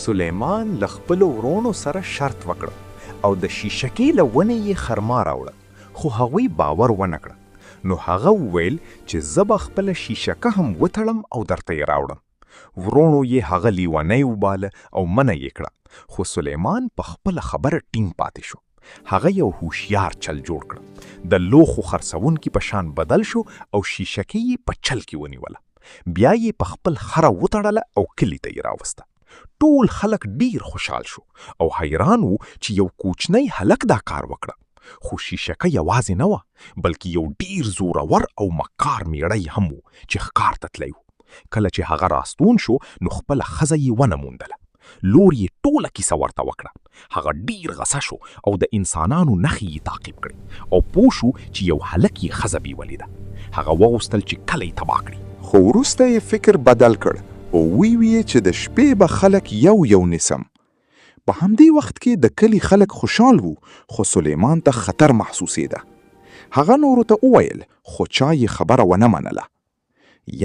سلیمان له خپلو وروڼو سره شرط وکړ او د شیشکې له ونې یې خرما راوړه، خو هغوی باور ونه کړ. نو هغه وویل چې زه به خپله شیشکه هم وتړم او درته یې راوړم. وروڼو یې هغه لیونی وباله او منع یې کړه، خو سلیمان په خپله خبره ټینګ پاتې شو. هغه یو هوښیار چل جوړ کړ، د لوښو خرڅوونکي په شان بدل شو او شیشکې یې په چل کې ونیوله. بیا یې په خپل خره وتړله او کلي ته یې راوسته. ټول خلک ډیر خوشحال شو او حیران وو چې یو کوچنی هلک دا کار وکړه. خو شیشکه یوازې نه وه، بلکې یو ډیر زورور او مکار میړه یې هم و چې ښکار ته تللی و. کله چې هغه راستون شو نو خپله ښځه یې ونه موندله. لور یې ټوله کیسه ورته وکړه. هغه ډیر غصه شو او د انسانانو نښې یې تعقیب کړې او پوه شو چې یو هلک یې ښځه بیولې ده. هغه وغوښتل چې کلی تباه کړي. خو وروسته یې فکر بدل کړ او ویې ویې چې د شپې به خلک یو یو نیسم. په همدې وخت کې د کلي خلک خوشال وو، خو سلیمان ته خطر محسوسېده. هغه نورو ته وویل، خو چا یې خبره ونه منله.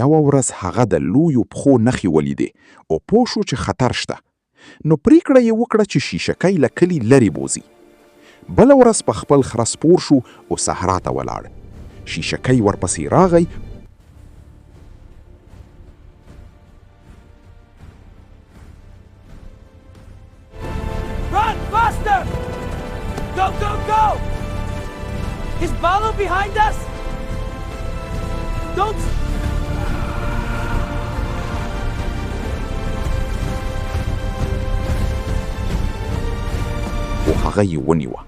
یوه ورځ هغه د لویو پښو نښې ولیدې او پوه شو چې خطر شته، نو پریکړه یې وکړه چې شیشکی له کلي لرې بوځي. بله ورځ په خپل خره سپور شو او صحرا ته ولاړ. شیشکی ورپسې راغی Run faster! Go, go, go! Is Balu behind us? Don't. او هغه یې ونیوه.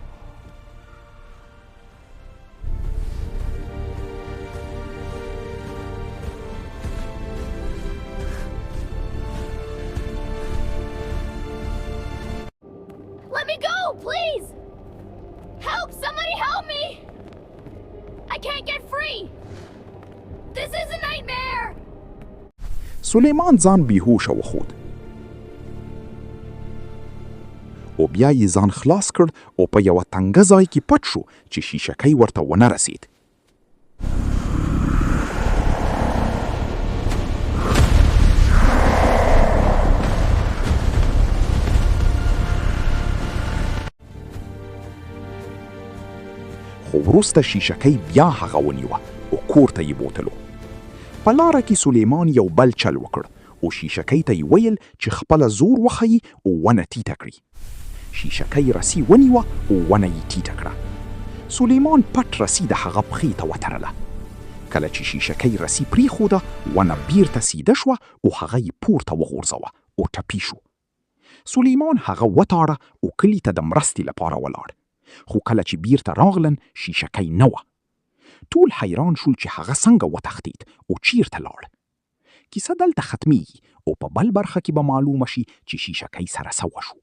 Let me go, please! Help! Somebody help me! I can't get free! This is a nightmare! سلیمان ځان بیهوشه وښود او بیا یې ځان خلاص کړ او په یوه تنګه ځای کې پټ شو چې شیشکی ورته ونه رسید. خو وروسته شیشکی بیا هغه ونیوه او کور ته یې بوتلو. په لاره کې سلیمان یو بل چل وکړ او شیشکی ته یې ویل چې خپله زور وښیي او ونه تیته کړي. شیشکی رسی ونیوه او ونه یې ټیټه کړه. سلیمان پټ رسی د هغه پښې ته وتړله. کله چې شیشکی رسی پرېښوده، ونه بیرته سیده شوه او هغه یې پورته وغورځوه او ټپي شو. سلیمان هغه وتاړه او کلي ته د مرستې لپاره ولاړ. خو کله چې بیرته راغلن، شیشکی نه وه. ټول حیران شول چې هغه څنګه وتښتید او چیرته لاړ. کیسه دلته ختمیږي او په بل برخه کې به معلومه شي چې شیشکی سره څه وشو.